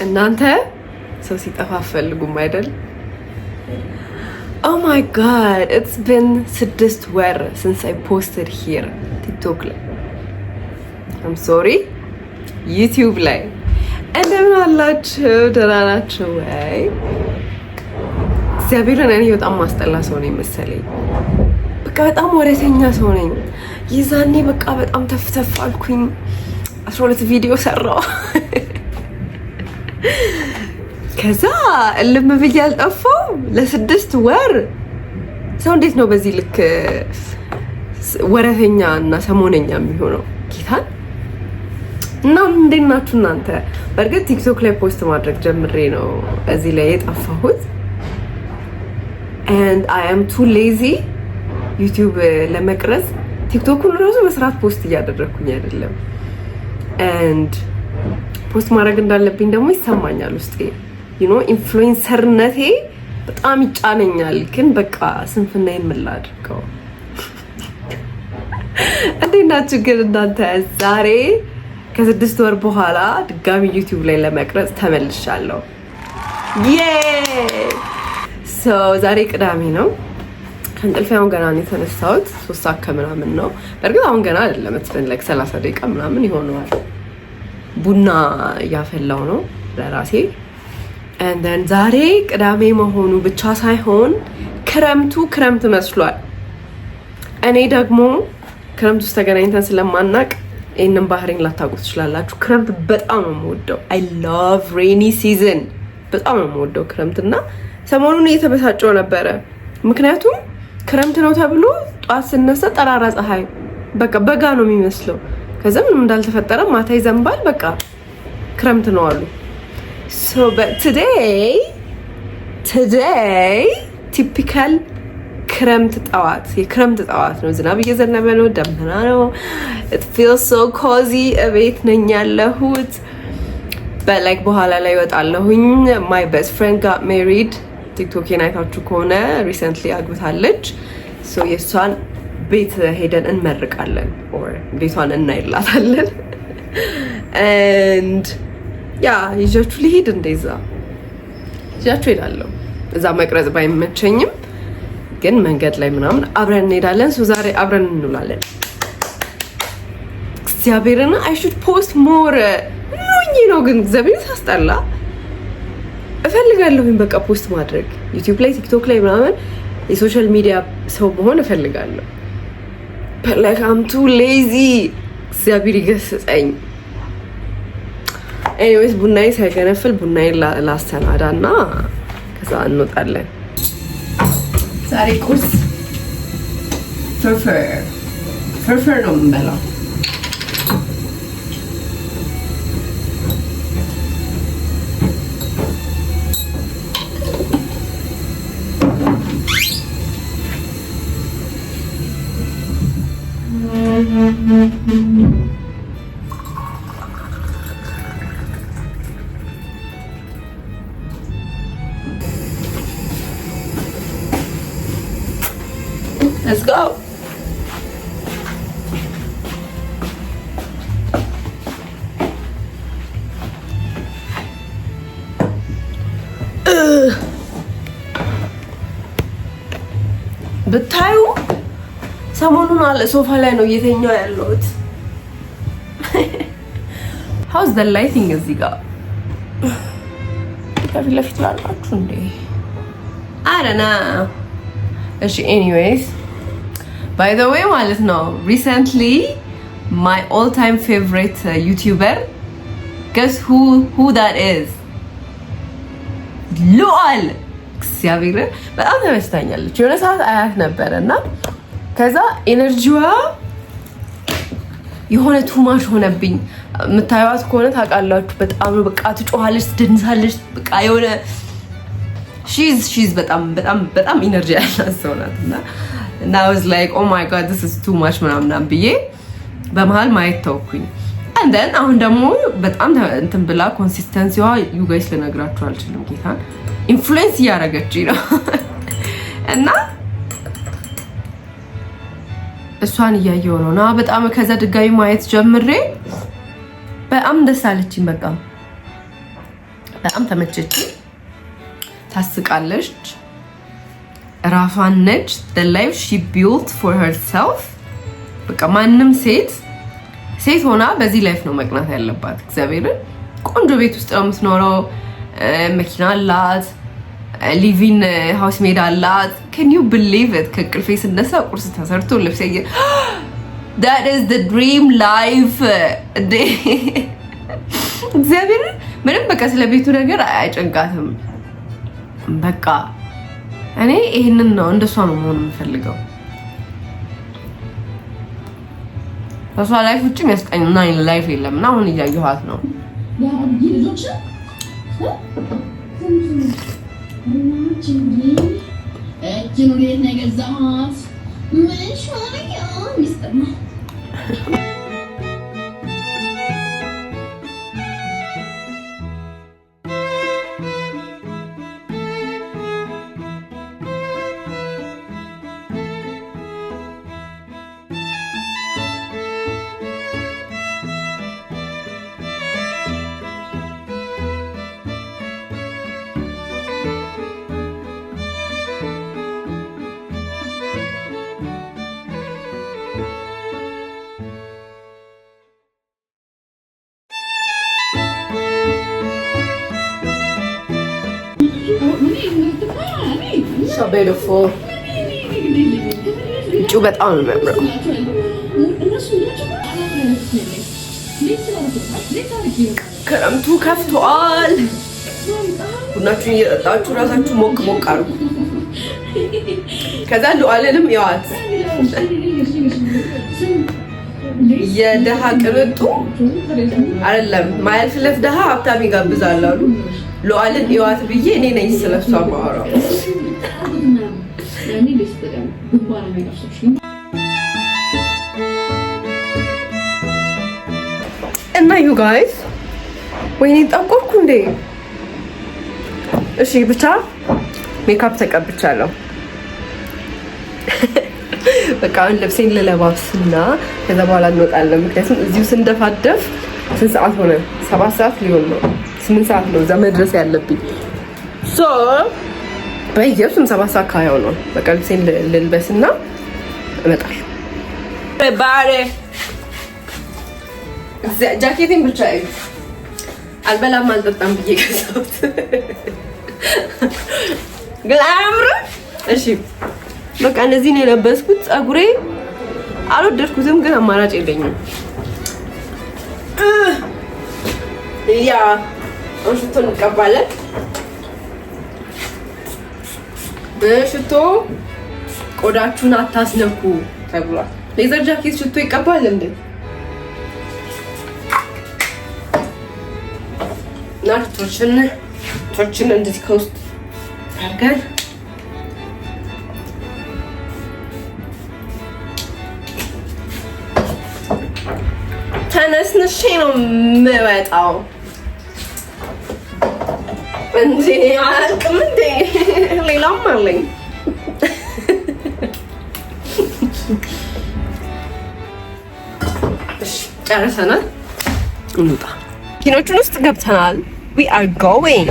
እናንተ ሰው ሲጠፋ አትፈልጉም አይደል? Oh my God, it's been 6 ወር since I posted here ቲክቶክ ላይ፣ I'm sorry፣ ዩቲዩብ ላይ። እንደምን አላችሁ? ደህና ናችሁ ወይ? እግዚአብሔርን እኔ በጣም ማስጠላ ሰው ነኝ መሰለኝ። በቃ በጣም ወሬተኛ ሰው ነኝ። የዛኔ በቃ በጣም ተፍተፍ አልኩኝ። 12 ቪዲዮ ሰራው። ከዛ እልም ብዬ አልጠፋሁም ለ6 ወር። ሰው እንዴት ነው በዚህ ልክ ወረተኛ እና ሰሞነኛ የሚሆነው? ጌታን። እና እንዴት ናችሁ እናንተ? በእርግጥ ቲክቶክ ላይ post ማድረግ ጀምሬ ነው እዚህ ላይ የጠፋሁት። And I am too lazy ዩቲዩብ ለመቅረጽ። ቲክቶኩን ራሱ በስርዓት post እያደረግኩኝ አይደለም። And post ማድረግ እንዳለብኝ ደግሞ ይሰማኛል ውስጤ። Influencer ነቴ በጣም ይጫነኛል። ግን በቃ ስንፍናዬን ምን ላድርገው? እንዴት ናችሁ ግን እናንተ? ዛሬ ከ6 ወር በኋላ ድጋሚ ዩቲዩብ ላይ ለመቅረጽ ተመልሻለሁ። Yay! ዛሬ ቅዳሜ ነው። ከእንቅልፌ አሁን ገና ነው የተነሳሁት። 3 ሰዓት ከምናምን ነው። በእርግጥ አሁን ገና አይደለም። It's been like 30 ደቂቃ ምናምን ይሆነዋል። ቡና እያፈላው ነው ለራሴ። And then ዛሬ ቅዳሜ መሆኑ ብቻ ሳይሆን ክረምቱ ክረምት መስሏል። እኔ ደግሞ ክረምት ውስጥ ተገናኝተን ስለማናቅ ይህንን ባህሬን ላታውቁ ትችላላችሁ። ክረምት በጣም ነው የምወደው። I love rainy season፣ በጣም ነው የምወደው ክረምት። እና ሰሞኑን እየተበሳጨው ነበረ። ምክንያቱም ክረምት ነው ተብሎ ጠዋት ስነሳ ጠራራ ፀሐይ፣ በቃ በጋ ነው የሚመስለው። ከዛ ምንም እንዳልተፈጠረ ማታ ይዘንባል። በቃ ክረምት ነው አሉ። So today typical ክረምት ጠዋት፣ የክረምት ጠዋት ነው። ዝናብ እየዘነበ ነው፣ ደመና ነው። It feels so cozy። እቤት ነኝ ያለሁት። But like በኋላ ላይ እወጣለሁኝ። My best friend got married። ቲክቶኬን አይታችሁ ከሆነ recently አግብታለች። So የእሷን ቤት ሄደን እንመርቃለን or ቤቷን እናይላታለን። And yeah፣ ይዣችሁ ልሂድ፣ እንደዛ ይዣችሁ ሄዳለሁ። እዛ መቅረጽ ባይመቸኝም ግን መንገድ ላይ ምናምን አብረን እንሄዳለን። So ዛሬ አብረን እንውላለን። እግዚአብሔርን I should post more። ምን ነው ግን እግዚአብሔር ሳስጠላ። እፈልጋለሁኝ በቃ post ማድረግ ዩቲዩብ ላይ፣ ቲክቶክ ላይ ምናምን የ social media ሰው መሆን እፈልጋለሁ። Like I'm too lazy። እግዚአብሔር ይገስጸኝ። Anyways፣ ቡናዬ ሳይገነፍል ቡናዬን ላሰናዳ እና ከዛ እንወጣለን። ዛሬ ቁርስ ፍርፍር፣ ፍርፍር ነው የምንበላው። Let's go. ብታዩ ሰሞኑን አለ ሶፋ ላይ ነው እየተኛው ያለሁት። How's the lighting? እዚህ ጋር ከፊት ለፊት ላላችሁ እንዴ አረና። እሺ፣ anyways፣ by the way ማለት ነው፣ recently my all time favorite YouTuber, guess who that is? ሉዓል። እግዚአብሔርን በጣም ተመችታኛለች። የሆነ ሰዓት አያት ነበረ እና ከዛ energy ዋ የሆነ too much ሆነብኝ። የምታዩት ከሆነ ታውቃላችሁ። በጣም ነው በቃ ትጮኻለች፣ ትደንሳለች። በቃ የሆነ she's በጣም በጣም በጣም energy ያላት ሰው ናት እና I was like, "Oh my God, this is too much" ምናምን ብዬ በመሀል ማየት ተውኩኝ። And then አሁን ደግሞ በጣም እንትን ብላ consistency ዋ you guys ልነግራችሁ አልችልም። ጌታን influence እያደረገች ነው እና እሷን እያየው ነው እና በጣም ከዛ ድጋሚ ማየት ጀምሬ በጣም ደስ አለችኝ። በቃ በጣም ተመቸች። ታስቃለች። ራሷን ነች። The life she built for herself። በቃ ማንም ሴት ሴት ሆና በዚህ life ነው መቅናት ያለባት። እግዚአብሔርን ቆንጆ ቤት ውስጥ ነው የምትኖረው። መኪና አላት። Live-in housemaid አላት። Can you believe it? ከእንቅልፌ ስነሳ ቁርስ ተሰርቶ ልብስ፣ that is the dream life እንዴ! እግዚአብሔርን ምንም በቃ ስለ ቤቱ ነገር አይጨንቃትም። በቃ እኔ ይህንን ነው፣ እንደሷ ነው መሆን የምፈልገው። ከሷ life ውጭ የሚያስቀና life የለም እና አሁን እያየኋት ነው። So beautiful። ውጭው በጣም ነው የሚያምረው። ክረምቱ ከፍቷል። ቡናችሁን እየጠጣችሁ ራሳችሁ ሞቅ ሞቅ አድርጉ። ከዛ ሉዓልንም ያዋት፣ የደሃ ቅንጡ አይደለም፣ ማያልፍለት ደሃ ሀብታም ይጋብዛል አሉ። ሉዓልን እዋት ብዬ እኔ ነኝ ስለሷ የማወራው። እና you guys፣ ወይኔ ጠቆርኩ እንዴ! እሺ ብቻ ሜካፕ ተቀብቻለሁ። በቃ አሁን ልብሴን ልለባብስና ከዛ በኋላ እንወጣለን። ምክንያቱም እዚሁ ስንደፋደፍ ስንት ሰዓት ሆነ? 7 ሰዓት ሊሆን ነው። 8 ሰዓት ነው እዛ መድረስ ያለብኝ። So በየሱም 7 ሰዓት ከሀያው ነው። በቃ ልብሴን ልልበስና እመጣለሁ። ባሬ ጃኬቴን ብቻ እዩት። አልበላም አልጠጣም ብዬ ገዛሁት፣ ግን አያምርም? እሺ በቃ እነዚህ ነው የለበስኩት። ፀጉሬ አልወደድኩትም፣ ግን አማራጭ የለኝም። Yeah፣ ሽቶ እንቀባለን። በሽቶ ቆዳችሁን አታስነኩ ተብሏል። Leather jacket ሽቶ ይቀባል እንዴ? እና ሽቶችን እንደዚህ ከውስጥ አድርገን ተነስንሼ ነው የምወጣው። እንዴ አያልቅም እንዴ? ሌላም አለኝ። እሺ ጨርሰናል፣ እንውጣ። መኪኖቹን ውስጥ ገብተናል። We are going።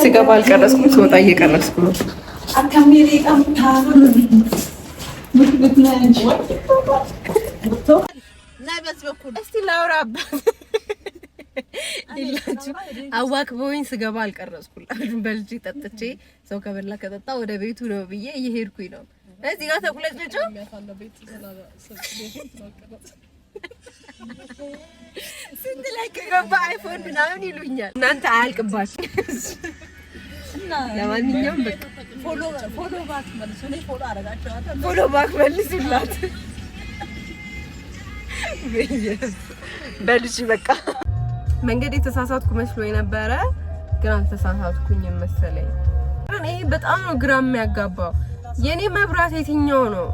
ስገባ አልቀረስኩም፣ ስወጣ እየቀረስኩ ነው። እስቲ ላውራበት ይላችሁ አዋክበውኝ ስገባ አልቀረጽኩላችሁም። በልቼ ጠጥቼ ሰው ከበላ ከጠጣ ወደ ቤቱ ነው ብዬ እየሄድኩኝ ነው። እዚህ ጋር ተቁለጭልጮ ስንት ላይ ከገባ አይፎን ምናምን ይሉኛል። እናንተ አያልቅባችሁ። ለማንኛውም በቃ follow back መልሱላት በልጅ። በቃ መንገድ የተሳሳትኩ መስሎ የነበረ ግን አልተሳሳትኩኝም መሰለኝ። ይሄ በጣም ነው ግራ የሚያጋባው። የኔ መብራት የትኛው ነው?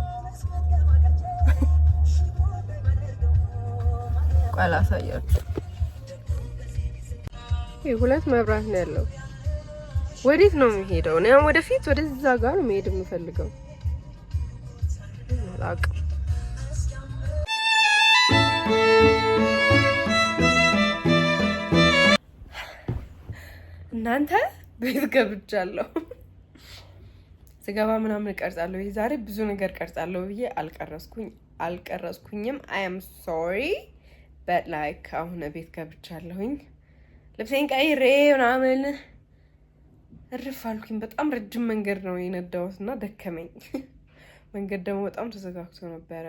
ቆይ ላሳያችሁ። ይሄ ሁለት መብራት ነው ያለው። ወዴት ነው የሚሄደው? እኔ አሁን ወደፊት ወደዛ ጋር ነው መሄድ የምፈልገው። አላውቅም። እናንተ፣ ቤት ገብቻለሁ። ስገባ ምናምን እቀርጻለሁ። ዛሬ ብዙ ነገር ቀርጻለሁ ብዬ አልቀረጽኩኝም። I am sorry, but like አሁን ቤት ገብቻለሁኝ። ልብሴን ቀይሬ ምናምን እርፍ አልኩኝ። በጣም ረጅም መንገድ ነው የነዳሁት እና ደከመኝ። መንገድ ደግሞ በጣም ተዘጋግቶ ነበረ።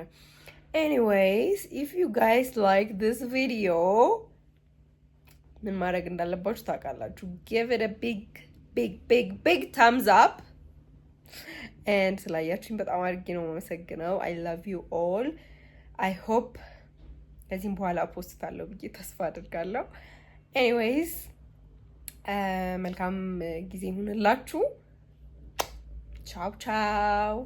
Anyways, if you guys like this video ምን ማድረግ እንዳለባችሁ ታውቃላችሁ። Give it a big, big, big, big thumbs up and ስላያችሁኝ በጣም አድርጌ ነው የማመሰግነው። I love you all. I hope ከዚህም በኋላ post አለው ብዬ ተስፋ አድርጋለሁ። Anyways, መልካም ጊዜ ይሁንላችሁ። ቻው ቻው።